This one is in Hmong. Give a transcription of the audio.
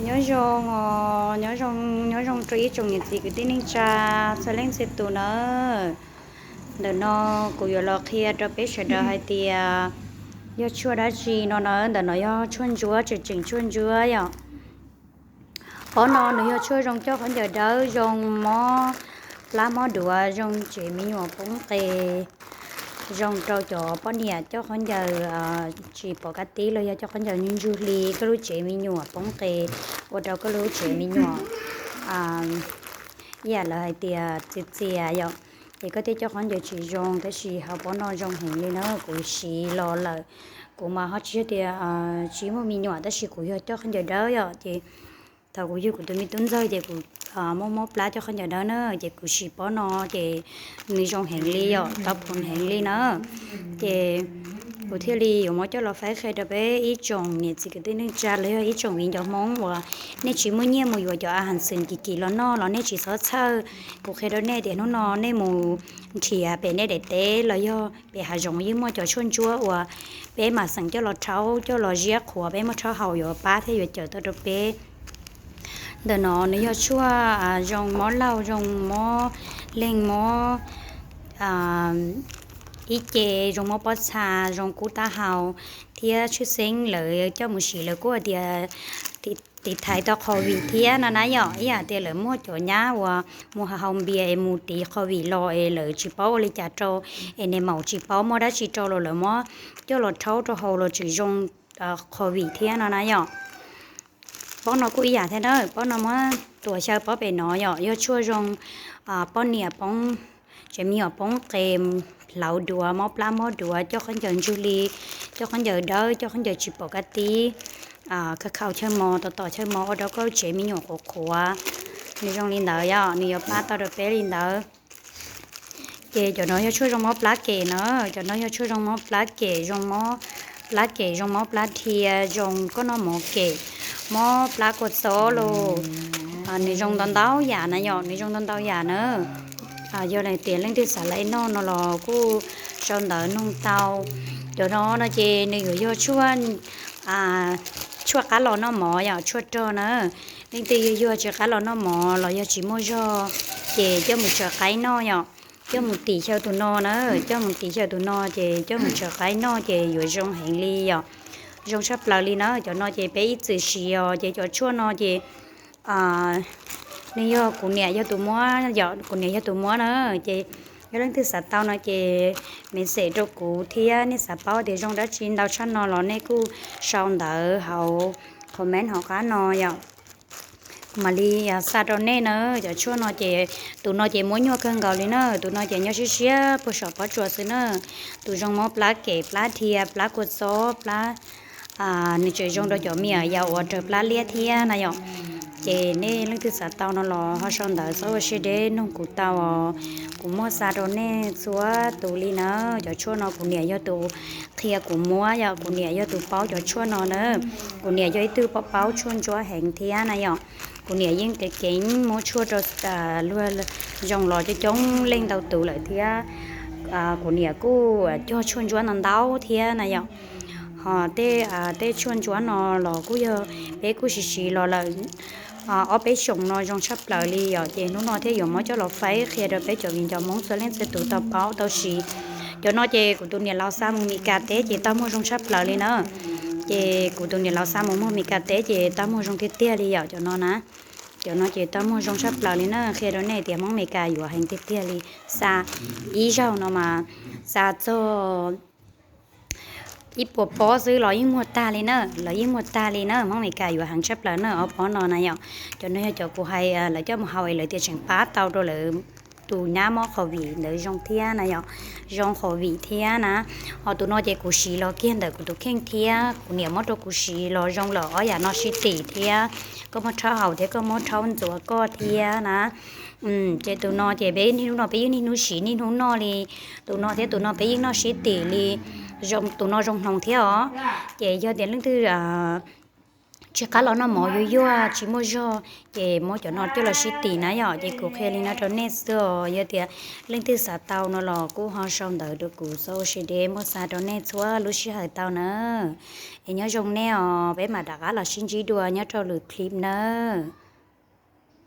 Nyob zoo os, nyob zoo, nyob zoo rau ib tsoom niam txiv kwv tij neej tsa txhua leej txhia tus nawb. Ntawm no kuv yuav los qhia rau peb sawv daws hais tias yog tshuaj dab tsi no na. Ntawm no yog tshuaj ntsuab, tseem tseem tshuaj ntsuab yom. Pob no nws yog tshuaj zoo coj khaub ncaws dawb, zoo mob plab mob duav, zoo tsev me nyuam poob qes, zoo rau cov poj niam coj khaub ncaws tsis pom kab tib los yog coj khaub ncaws ntsug hli, koj lub tsev me nyuam poob qes, ua rau koj lub tsev me nyuam ib yam lawv hais tias txias txias yom, ces koj thiaj coj khaub ncaws tsis zoo. Tab sis hauv pob no zoo heev li na, kuv siv los lawm, kuv mas ho tsis yog tias tsis muaj me nyuam tab sis kuv yog coj khaub ncaws dawb yom, ces thaum kuv yug kuv tus me tub ntxawg ces kuv muaj mob plab coj khaub ncaws dawb na, ces kuv siv pob no ces nws zoo heev li yom, tau phoom heev li na. Ces kuv thiaj li yuav muab coj los faib qhia rau peb ib tsoom niam txiv kwv tij neej tsa los yog ib tsoom viv ncaus Hmoob uas nej tsis muaj nyiaj mus yuav cov a has xwm kim kim los noj los nej tsis txhob txhawj. Kuv qhia rau nej tias hnub no nej mus nrhiav pem nej daim teb los yog pem hav zoov yeej muaj cov tshuaj ntsuab uas peb mam xeem coj los rhaub coj los ziab qhuav peb muab rhaub haus yuav pab thiab yuav cawm tau rau peb. Ntawm no nws yog tshuaj zoo mob laug, zoo mob leeg, mob ib ce, zoo mob pob txha, zoo kub taub hau, thiab tshwj xeeb lawv coj mus siv lawv kuj hais tias tiv thaiv tau qhov vim thiab no na yom. Ib yam tias lawv muaj cov nyab uas mus haus npias es mus tiv qhov vim los es lawv tsis paub ua li cas rau, es niam maum tsis paub muaj dab tsi rau los lawv muab coj los rhaub rau haus los tseem zoo qhov vim thiab no na yom. Pob no kuj ib yam thiab na, pob no muab tuav xyaw pob pem no yom, yog tshuaj zoo poj niam poob, tsev me nyuam poob qes, hlauv duav, mob plab mob duav, coj khaub ncaws ntsug hli, coj khaub ncaws dawb, coj khaub ncaws tsis pom kab tib, khaws khaus chaw mos, tom tom chaw mos ua rau koj tsev me nyuam qhuav qhuav. Nws zoo li ntawd yom, nws yuav pab tau rau peb li ntawd. Ces cov no yog tshuaj zoo mob plab kem na, cov no yog tshuaj zoo mob plab kem, zoo mob plab kem, zoo mob plab dhia, zoo koj noj mov kem, mob plab kua txob los, nws zoo ntau ntau yam na yom, nws zoo ntau ntau yam na. Yog hais tias leej twg xav laij noj no los kuj sau ntawv noog tau. Cov no no ces nws yuav yog tshuaj, tshuaj qab los noj mov yom, tshuaj rog na. Leej twg yuag yuag tsis qab los noj mov los yog tsis muaj zog, ces coj mus tsaws qaib noj yom. Coj mus tim xyaw tus no na, coj mus tim xyaw tus no ces coj mus tsaws qaib noj ces yuav zoo heev li yom. Zoo tshaj plaws li na, cov no ces peb ib txwm siv os, ces cov tshuaj no ces nws yog kuv niam yog tus muab yom, kuv niam yog tus muab na. Ces yog leej twg xav tau no ces message rau kuv thiab, nej xav paub tias zoo dab tsi ntau tshaj no los nej kuj sau ntawv hauv comment hauv qab no yom. Kuv mam li xa rau nej na. Cov tshuaj no ces tus no ces muab nyuaj kawg nkaus li na, tus no ces nyob siab siab puag saum pob tsuas xwb na. Tus zoo mob plab kem plab dhia plab kua txob plab, nws tseem zoo rau cov me nyuam yaus uas raug plab liab thiab na yom. Ces nej leej twg xav tau no los ho sau ntawv txhob ua siab deb noog kuv tau os. Kuv muab xa rau nej txhua tus li na. Cov tshuaj no kuv niam yog tus qhia kuv muab yom, kuv niam yog tus paub cov tshuaj no na. Kuv niam yog ib tug paub paub tshuaj ntsuab heev thiab na yom. Kuv niam yeej kev keev muab tshuaj rau luag zoo los coob coob leej ntau tus lawm thiab. Kuv niam kuj cog tshuaj ntsuab ntau ntau thiab na yom. Ho tej, tej tshuaj ntsuab no los kuj yog peb kuj siv siv los lawm ob peb xyoos no zoo tshaj plaws li yom, ces hnub no thiaj yuav muab coj los faib qhia rau peb cov viv ncaus Hmoob txhua leej txhua tus tau paub tau siv. Cov no ces kuv tus niam laus xa mus Mes Kas teb ces tau muag zoo tshaj plaws li na. Ces kuv tus niam laus xa mus muag Mes Kas teb ces tau muag zoo tiag tiag li yom, cov no na. Cov no ces tau muag zoo tshaj plaws li na, qhia rau nej tias Hmoob Mes Kas yuav heev tiag tiag li. Xa ib zaug no mas xa txog ib puas pob xwb los yeej muag tag li na, los yeej muag tag li na. Hmoob Mes Kas yuav heev tshaj plaws na ob pob no na yom. Cov no yog cov kuv hais lawv coj mus haus es lawv tias tseem pab tau rau lawv tus nyab mob qhov vim ntawd zoo thiab na yom, zoo qhov vim thiab na. Ho tus no ces kuv siv los kiag ntawm kuv tus kheej thiab kuv niam muab rau kuv siv los zoo lawm ob yam no sib tim thiab. Koj muab rhaub haus thiab koj muab rhaub ntxuav koj thiab na. Ces tus no ces peb niaj hnub no peb yeej niaj hnub siv niaj hnub noj li. Tus no thiab tus no peb yeej noj sib tim li. Tus no zoo hnoos thiab os. Ces yog tias leej twg Tsis qab los noj mov yuag yuag tsis muaj zog, ces muab cov no coj los sib tim na yom. Ces kuv qhia li no rau nej xwb os. Yog tias leej twg xav tau no los kuj ho sau ntawv rau kuv, txhob ua siab deb, muab xa rau nej txhua lub sij hawm tau na. Es nyob zoo nej os, peb mam rov qab los sib ntsib dua nyob rau lwm clip nawb.